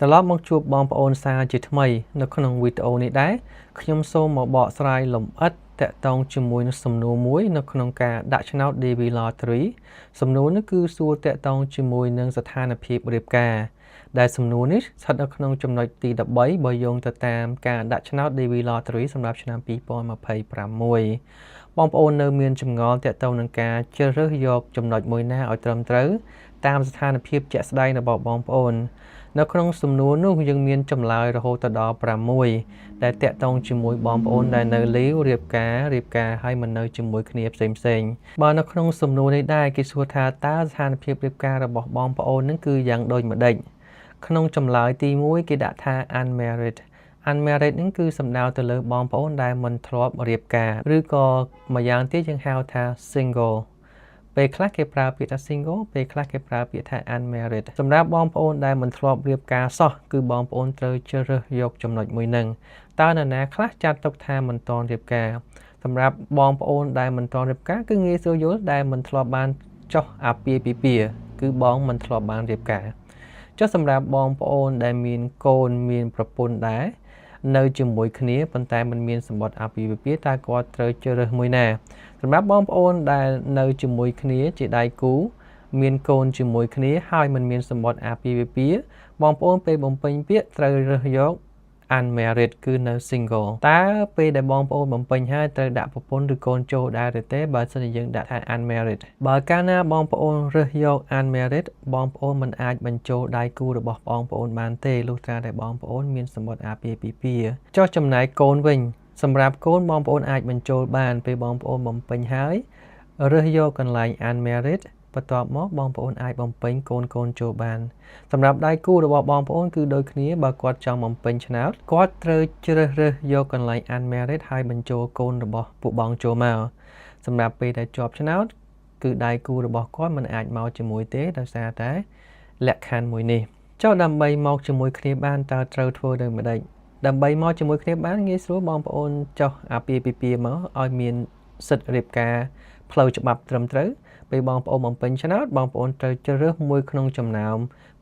ត្រឡប់មកជួបបងប្អូនសាជាថ្មីនៅក្នុងវីដេអូនេះដែរខ្ញុំសូមមកបកស្រាយលម្អិតតាក់ទងជាមួយនឹងសំណួរមួយនៅក្នុងការដាក់ឆ្នោត DV Lottery សំណួរនេះគឺសួរតាក់ទងជាមួយនឹងស្ថានភាពរៀបការដែលសំណួរនេះស្ថិតនៅក្នុងចំណុចទី13បើយោងទៅតាមការដាក់ឆ្នោត DV Lottery សម្រាប់ឆ្នាំ2026បងប្អូននៅមានចម្ងល់តាក់ទងនឹងការជ្រើសរើសយកចំណុចមួយណាឲ្យត្រឹមត្រូវតាមស្ថានភាពជាក់ស្ដែងរបស់បងប្អូននៅក្នុងសំណួរនោះយើងមានចម្លើយរហូតដល់6ដែលតាក់ទងជាមួយបងប្អូនដែលនៅលីវរៀបការរៀបការហើយមិននៅជាមួយគ្នាផ្សេងផ្សេងបើនៅក្នុងសំណួរនេះដែរគេសួរថាតើស្ថានភាពរៀបការរបស់បងប្អូននឹងគឺយ៉ាងដូចម្ដេចក្នុងចម្លើយទី1គេដាក់ថា unmarried unmarried ហ្នឹងគឺសំដៅទៅលើបងប្អូនដែលមិនធ្លាប់រៀបការឬក៏ម្យ៉ាងទៀតយើងហៅថា single ពេលខ្លះគេប្រើពាក្យថា single ពេលខ្លះគេប្រើពាក្យថា unmarried សម្រាប់បងប្អូនដែលមិនធ្លាប់រៀបការសោះគឺបងប្អូនត្រូវជ្រើសរើសយកចំណុចមួយហ្នឹងតើនរណាខ្លះចាត់ទុកថាមិនទាន់រៀបការសម្រាប់បងប្អូនដែលមិនទាន់រៀបការគឺងាយស្រួលយល់ដែលមិនធ្លាប់បានចុះអាពាហ៍ពិពាហ៍គឺបងមិនធ្លាប់បានរៀបការចុះសម្រាប់បងប្អូនដែលមានកូនមានប្រពន្ធដែរនៅជាមួយគ្នាប៉ុន្តែមិនមានសម្បត្តិអាពាហ៍ពិពាហ៍តើគាត់ត្រូវជ្រើសរើសមួយណាសម្រាប់បងប្អូនដែលនៅជាមួយគ្នាជាដៃគូមានកូនជាមួយគ្នាហើយមិនមានសម្បត្តិអាពាហ៍ពិពាហ៍បងប្អូនពេលបំពេញពាក្យត្រូវរើសយក unmarried គឺនៅ single តើពេលដែលបងប្អូនបំពេញហើយត្រូវដាក់ប្រពន្ធឬកូនចូលដែរឬទេបើសិនជាយើងដាក់ថា unmarried បើកាលណាបងប្អូនរើសយក unmarried បងប្អូនមិនអាចបញ្ចូលដៃគូរបស់បងប្អូនបានទេលុះត្រាតែបងប្អូនមានសម្បត្តិអាពាហ៍ពិពាហ៍ចុះចំណែកកូនវិញសម្រាប់កូនបងប្អូនអាចបញ្ចូលបានពេលបងប្អូនបំពេញហើយរើសយកកន្លែង unmarried បន្ទាប់មកបងប្អូនអាចបំពេញកូនកូនចូលបានសម្រាប់ដៃគូរបស់បងប្អូនគឺដូចគ្នាបើគាត់ចង់បំពេញឆ្នោតគាត់ត្រូវជ្រើសរើសយកកន្លែង unmarried ហើយបញ្ចូលកូនរបស់ពួកបងចូលមកសម្រាប់ពេលដែលជាប់ឆ្នោតគឺដៃគូរបស់គាត់មិនអាចមកជាមួយទេដោយសារតែលក្ខខណ្ឌមួយនេះចុះដើម្បីមកជាមួយគ្នាបានតើត្រូវធ្វើដូចម្ដេចដើម្បីមកជាមួយគ្នាបានងាយស្រួលបងប្អូនចុះអាពាហ៍ពិពាហ៍មកឲ្យមានសិទ្ធិរៀបការផ្លូវច្បាប់ត្រឹមត្រូវពេលបងប្អូនបំពេញឆ្នោតបងប្អូនត្រូវជ្រើសរើសមួយក្នុងចំណោម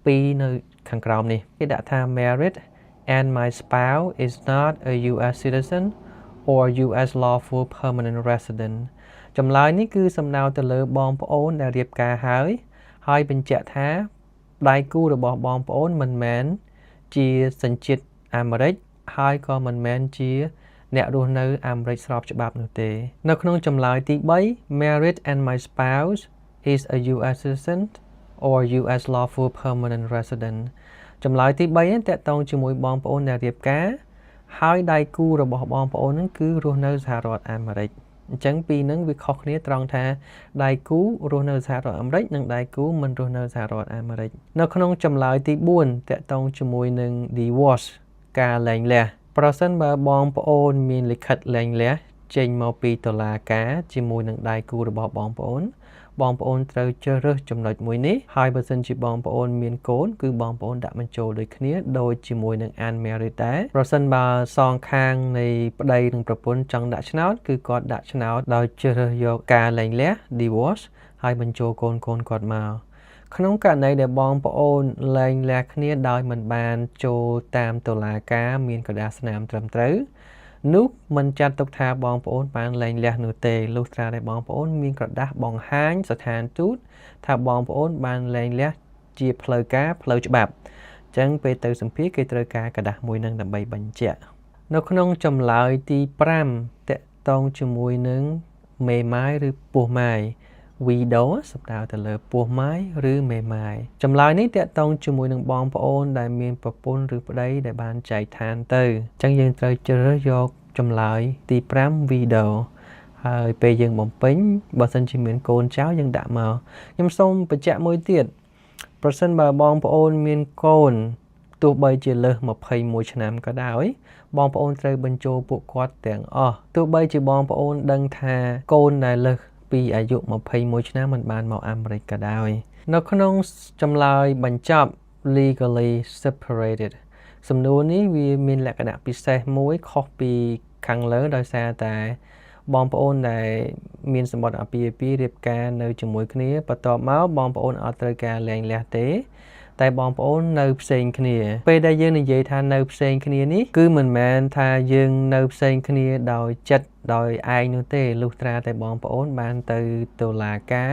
ពីរនៅខាងក្រោមនេះគេដាក់ថា married and my spouse is not a US citizen or US lawful permanent resident ចម្លើយនេះគឺសំដៅទៅលើបងប្អូនដែលរៀបការហើយហើយបញ្ជាក់ថាដៃគូរបស់បងប្អូនមិនមែនជាសញ្ជាតិអាមេរិកហើយក៏មិនមែនជាអ្នករស់នៅអាមេរិកស្របច្បាប់នោះទេនៅក្នុងចម្លើយទី3 married and my spouse is a US citizen or US lawful permanent resident ចម្លើយទី3នេះតាក់ទងជាមួយបងប្អូនដែលរៀបការហើយដៃគូរបស់បងប្អូនហ្នឹងគឺរស់នៅសហរដ្ឋអាមេរិកអញ្ចឹងពីរហ្នឹងវាខុសគ្នាត្រង់ថាដៃគូរស់នៅសហរដ្ឋអាមេរិកនិងដៃគូមិនរស់នៅសហរដ្ឋអាមេរិកនៅក្នុងចម្លើយទី4តាក់ទងជាមួយនឹង divorce ការលែងលះប្រសិនបើបងប្អូនមានលិខិតលែងលះចេញមកពីតុលាការជាមួយនឹងដៃគូរបស់បងប្អូនបងប្អូនត្រូវជ្រើសរើសចំណុចមួយនេះហើយបើសិនជាបងប្អូនមានកូនគឺបងប្អូនដាក់បញ្ចូលដូចគ្នាដូចជាមួយនឹង unmarried ដែរប្រសិនបើសងខាងនៃប្តីនិងប្រពន្ធចង់ដាក់ឆ្នោតគឺគាត់ដាក់ឆ្នោតដោយជ្រើសរើសយកការលែងលះ divorce ហើយបញ្ចូលកូនកូនគាត់មកក្នុងករណីដែលបងប្អូនលែងលះគ្នាដោយមិនបានចូលតាមតុលាការមានក្រដាសស្នាមត្រឹមត្រូវនោះមិនចាត់ទុកថាបងប្អូនបានលែងលះនោះទេលុះត្រាតែបងប្អូនមានក្រដាសបង្ហាញស្ថានទូតថាបងប្អូនបានលែងលះជាផ្លូវការផ្លូវច្បាប់អញ្ចឹងពេលទៅសម្ភាសគេត្រូវការក្រដាសមួយនឹងដើម្បីបញ្ជាក់នៅក្នុងចម្លើយទី5តាក់ទងជាមួយនឹងមេម៉ាយឬពោះម៉ាយ widow សំដៅទៅលើពោះម៉ាយឬមេម៉ាយចម្លើយនេះតាក់ទងជាមួយនឹងបងប្អូនដែលមានប្រពន្ធឬប្តីដែលបានចែកឋានទៅអញ្ចឹងយើងត្រូវជ្រើសរើសយកចម្លើយទី5 widow ហើយពេលយើងបំពេញបើសិនជាមានកូនចៅយើងដាក់មកខ្ញុំសូមបញ្ជាក់មួយទៀតប្រសិនបើបងប្អូនមានកូនទោះបីជាលើស21ឆ្នាំក៏ដោយបងប្អូនត្រូវបញ្ចូលពួកគាត់ទាំងអស់ទោះបីជាបងប្អូនដឹងថាកូនដែលលើសពីអាយុ21ឆ្នាំមិនបានមកអាមេរិកក៏ដោយនៅក្នុងចម្លើយបញ្ចប់ legally separated សំណួរនេះវាមានលក្ខណៈពិសេសមួយខុសពីខាងលើដោយសារតែបងប្អូនដែលមានសម្បត្តិអាពាហ៍ពិពាហ៍រៀបការនៅជាមួយគ្នាបន្ទាប់មកបងប្អូនអត់ត្រូវការលែងលះទេ តែបងប្អូននៅផ្សេងគ្នាពេលដែលយើងនិយាយថានៅផ្សេងគ្នានេះគឺមិនមែនថាយើងនៅផ្សេងគ្នាដោយចិត្តដោយឯងនោះទេលុះត្រាតែបងប្អូនបានទៅតុលាការ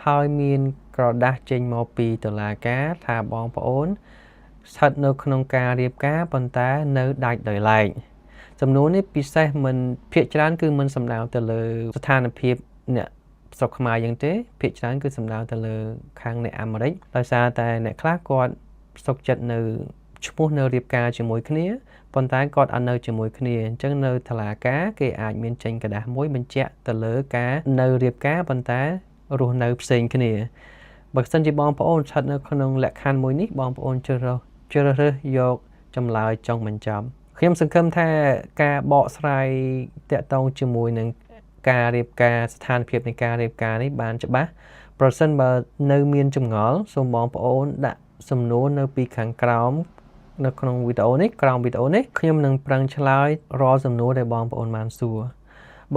ហើយមានក្រដាសចេញមកពីតុលាការថាបងប្អូនស្ថិតនៅក្នុងការរៀបការប៉ុន្តែនៅដាច់ដោយឡែកសំណួរនេះពិសេសមិនភាគច្រើនគឺមិនសំដៅទៅលើស្ថានភាពអ្នកស្រុកខ្មែរយើងទេភាគច្រើនគឺសំដៅទៅលើខាងអ្នកអាមេរិកដោយសារតែអ្នកខ្លះគាត់សុខចិត្តនៅឈ្មោះនៅរៀបការជាមួយគ្នាប៉ុន្តែគាត់អត់នៅជាមួយគ្នាអញ្ចឹងនៅតុលាការគេអាចមានចេញក្រដាសមួយបញ្ជាក់ទៅលើការនៅរៀបការប៉ុន្តែរស់នៅផ្សេងគ្នាបើសិនជាបងប្អូនស្ថិតនៅក្នុងលក្ខខណ្ឌមួយនេះបងប្អូនជ្រើសរើសជ្រើសរើសយកចម្លើយចុងបញ្ចប់ខ្ញុំសង្ឃឹមថាការបកស្រាយតាក់ទងជាមួយនឹងការរៀបការស្ថានភាពនៃការរៀបការនេះបានច្បាស់ប្រសិនបើនៅមានចម្ងល់សូមបងប្អូនដាក់សំណួរនៅពីខាងក្រោមនៅក្នុងវីដេអូនេះក្រោមវីដេអូនេះខ្ញុំនឹងប្រឹងឆ្លើយរាល់សំណួរដែលបងប្អូនបានសួរ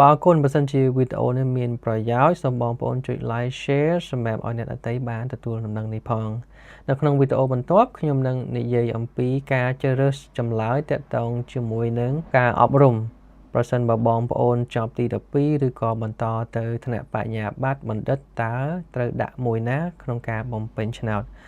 បើអរគុណបើសិនជាវីដេអូនេះមានប្រយោជន៍សូមបងប្អូនចុច like share សម្រាប់ឲ្យអ្នកដទៃបានទទួលដំណឹងនេះផងនៅក្នុងវីដេអូបន្ទាប់ខ្ញុំនឹងនិយាយអំពីការជ្រើសរើសចម្លើយទាក់ទងជាមួយនឹងការអប់រំប្រសិនបើបងប្អូនចប់ទី12ឬក៏បន្តទៅថ្នាក់បញ្ញាបត្របណ្ឌិតតើត្រូវដាក់មួយណាក្នុងការបំពេញឆ្នោត។